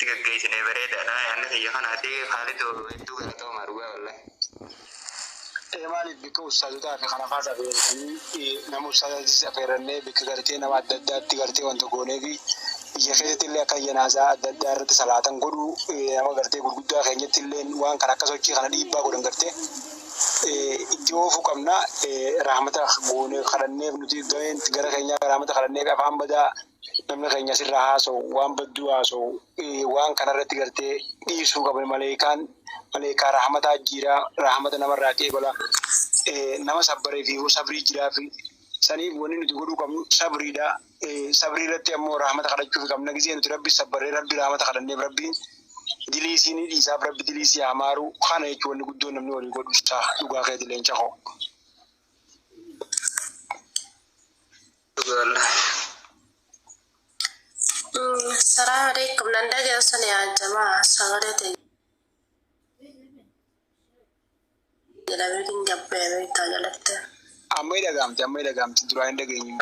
Akkasitti gaggeessine bareedaadha. Yaadni kiyya kanaati. Haalitu hedduu galatoomaa dhugaa wallahi. Ee, maaliif bikka ustaazotaa fi kana faas affeeranii, nama ustaazatis affeerannee, bikka gartee nama adda addaatti gartee wanta goonee fi biyya keessatti illee akka janaasaa adda addaa irratti salaatan godhuu, nama gartee gurguddaa keenyatti illee waan kana akka sochii kana dhiibbaa godhan gartee itti oofuu qabna. Rahmata goonee kadhanneef, nuti gameen gara keenyaa rahmata kadhanneef. Afaan badaa namni keenya asirraa haasa'u, waan badduu haasa'u, waan kanarratti gartee dhiisuu qaban. Maleekaan, maleekaa rahmataa jira, rahmata namarraa qeebala. Nama sabbaree fi sabrii jiraa fi saniif wanni nuti godhuu qabnu sabriidha. Sabrii irratti ammoo rahmata kadhachuuf qabna. Gisee nuti Rabbi sabbarree, Rabbi rahmata kadhanneef, Rabbiin dilii isii ni dhiisaaf, Rabbi dilii isii hamaaru. Kana jechuun wanni guddoon namni walii godhu isaa dhugaa keeti, leenca koo. Dhugaa wallahi. Salaam alaikum. Nan dhageessan yaa jamaa? Sagalee ta'e jedhamee hin gabbee beektaa jalatti. Amma dhagaamte, amma dhagaamte, duraan hin dhageenyu.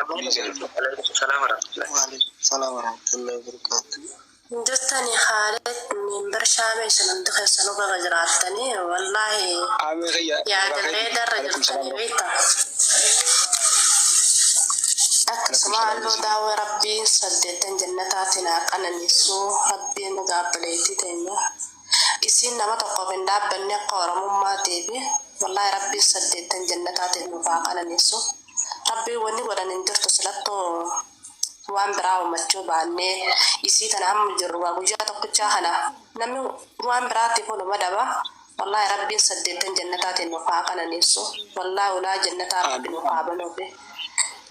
Alaikum salaam warahmatullahi. Waalaikum salaam warahmatullahi wabarakatuh. Jirtani Khaalid member shaamee isin hundi keessanuu baga jiraattanii wallaahi. Amee kiyya. Yaada bareedarra Alaikum salaam. jirtanii beektaa. Akkasuma halluu daawwee Rabbiin saddeettan jannataatiin haa qananiisu. Rabbiin dhugaa obboleettii teenya. Isiin nama tokkoof hin dhaabbanne akka Oromummaatiif. Wallaahi Rabbiin saddeettan jannataatiin nuuf haa qananiisu. Rabbiin wanni godhan hin jirtu. Silattuu waan biraa uumachuu baannee isii tana amma jirru waa guyyaa tokkichaa kana namni waan biraatiif oluma dhaba. Wallaahi Rabbiin saddeettan jannataatiin nuuf haa qananiisu. Wallaahi ulaa jannataa Rabbi nuuf haa banuufi.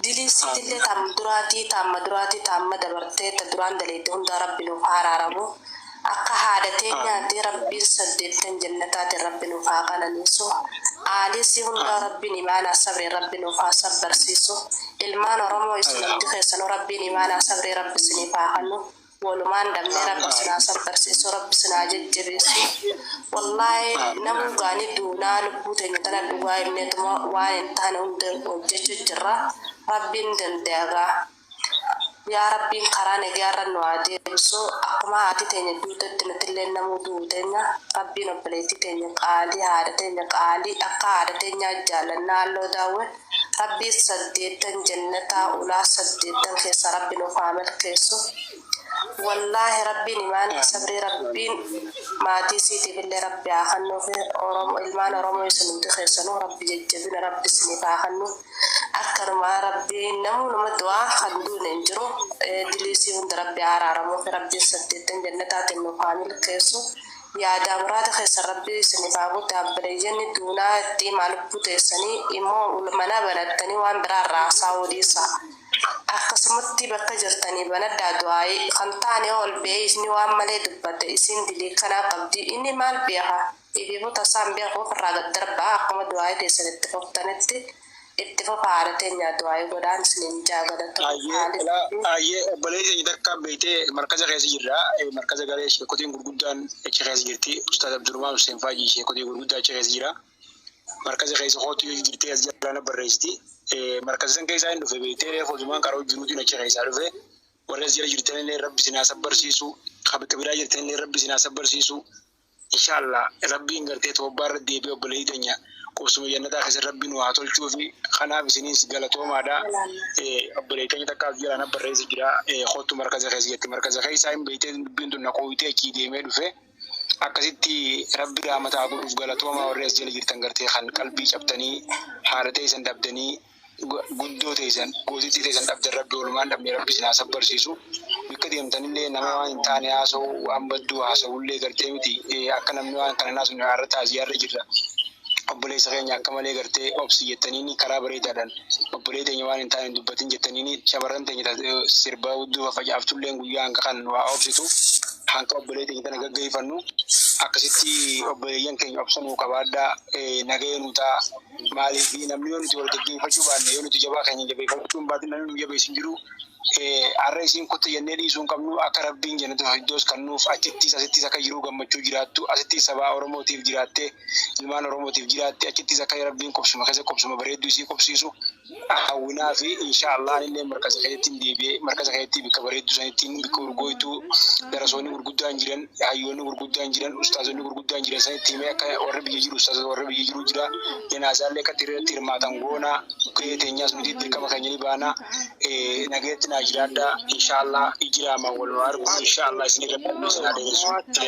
Dilii siitillee tam duraatii, taamma duraatii, taamma dabartee, ta duraan daleette hundaa Rabbi nuuf haa araaramu. Akka haadha teenyaatti Rabbiin saddeettan jannataatiin Rabbi nuuf haa qananiisu. Aalisii hundaa Rabbiin imaanaa sabriin Rabbi nuuf haa sabbarsiisu. Ilmaan Oromoo isin hundi keessanuu Rabbiin imaanaa sabrii Rabbi isiniif haa kennu. Walumaan dhabnee Rabbi isin haa sabbarsiisu, Rabbi isin haa jajjabeessu. Wallaahi namuu gaanii duunaa lubbuu teenya tana dhugaa himneetuma waan hin taane hunda hojjechuu jirra. Rabbiin danda'a gaa. Yaa Rabbiin karaa nagaarra nu haa deebisu. Akkuma haati teenya duutetti nutillee namuu du'u teenya. Rabbiin obboleettii teenya qaalii, haadha teenya qaalii, akka haadha teenyaa jaallannaa halloo daawwe. Rabbiin saddeettan jannataa ulaa saddeettan keessa Rabbi nuuf haa milkeessu. Wallaahi Rabbiin imaana sabrii Rabbiin maatii siitiif illee Rabbi haa kennuufi. Oromo, ilmaan Oromoo isin hundi keessanuu Rabbi jajjabina Rabbi isiniif haa kennu. Akkanumaa Rabbiin namuu nama du'aa kan duune hin jiru. Diliisii hunda Rabbi haa araaramuufi, Rabbiin saddeettan jannataatiin nuuf haa milkeessu. Yaadaa muraada keessan Rabbi isiniif haa guutu. Abbileeyyanni duunaa itti himaa, lubbuu teessanii immoo mana banattanii waan biraa irraa haasa'uu dhiisaa. Akkasumatti bakka jirtanii banadhaa du'aayii. Kan taane ol ba'ee inni waan malee dubbate, isiin dilii kanaa qabdi, inni maal beeka? Ifiifuu tasaan beeku, ofirraa gad darbaa. Akkuma du'aayii teessan itti fuftanitti itti fufa. Haadha teenyaa du'aayii godhaan isiniin jaa, galatoon. Ayyee, ayyee, obboleessi keenya takka beektee markaza keessa jirra. Markaza garee sheekotiin gurguddaan achi keessa jirti. Ustaaz Abdurrahmaan Hussein Faaji sheekotii gurguddaa achi keessa jira. Markaza keessa kootu yoo jirtee as jalaa na barreessiti. Markaza san keessaa hin dhufe beektee, reefu osumaan qaroo jiruutiin achi keessaa dhufe. Warri as jala jirtanillee Rabbi isin haa sabbarsiisu. Bakka biraa jirtanillee Rabbi isin haa sabbarsiisu. Inshallah Rabbiin gartee toobbaa irra deebi'ee obboleettii teenya qubsuma jannataa keessa Rabbi nu haa tolchuu fi kanaaf isiniis galatoomaadha. Obboleettii teenya takka as jalaa na barreessa jira. Kootu markaza keessa jetti. Markaza keessaa hin beektee, dubbiin tun na qooyitee achii deemee dhufe. Akkasitti Rabbi rahmataa godhuuf. Galatoomaa warri as jala jirtan, gartee kan qalbii cabtanii haadha teessan dhabdanii, guddoo teessan, gootittii teessan dhabdan, Rabbi walumaan dhabne, Rabbi isin haa sabbarsiisu. Bakka deemtanillee nama waan hin taane haasa'u, waan badduu haasa'ullee gartee miti, akka namni waan kana naasnu har'a taaziyaarra jirra. Obboleessa keenya akka malee gartee obsi jettaniini, karaa bareedaadhaan obbolee teenya waan hin taane hin dubbatin jettaniini, shamarran teenya sirbaa hudduu faffacaaftulleen guyyaa hanga kan waa obsitu, hanqa obbolee teenya tana gaggeeffannu. Akkasitti obboleeyyan keenya obsanuu qabaadhaa, nagahee nuu ta'a. Maaliif namni yoo nuti wal gaggeeffachuu baanne, yoo nuti jabaa keenya jabeeffachuu hin baatin, namni nu jabeessu hin jiru. Har'a isiin kutte jennee dhiisuu hin qabnu. Akka Rabbiin jannata firdaus kennuuf, achittis asittis akka jiruu gammachuu jiraattu, asittis sabaa Oromootiif jiraattee, ilmaan Oromootiif jiraatte, achittis akka Rabbiin qubsuma keessa qubsuma bareedduu isii qubsiisu hawwinaa fi inshaallah anillee markaza keessatti deebi'ee, markaza keessatti bakka bareedduu sanittiin, bakka urgooytuu darasoonni gurguddaan jiran, hayyoonni gurguddaan jiran, ustaazonni gurguddaan jiran sanitti himee, akka warri biyya jiru, ustaazota warri biyya jiru jira, janaazaallee akka irratti hirmaatan goona. Gahee teenyaas nuti dirqama keenya ni baana. Nageetti naa jiraadha. Inshaallah ijiraamaan wal nu argu. Inshaallah isin irra isin adeemsisu. Ati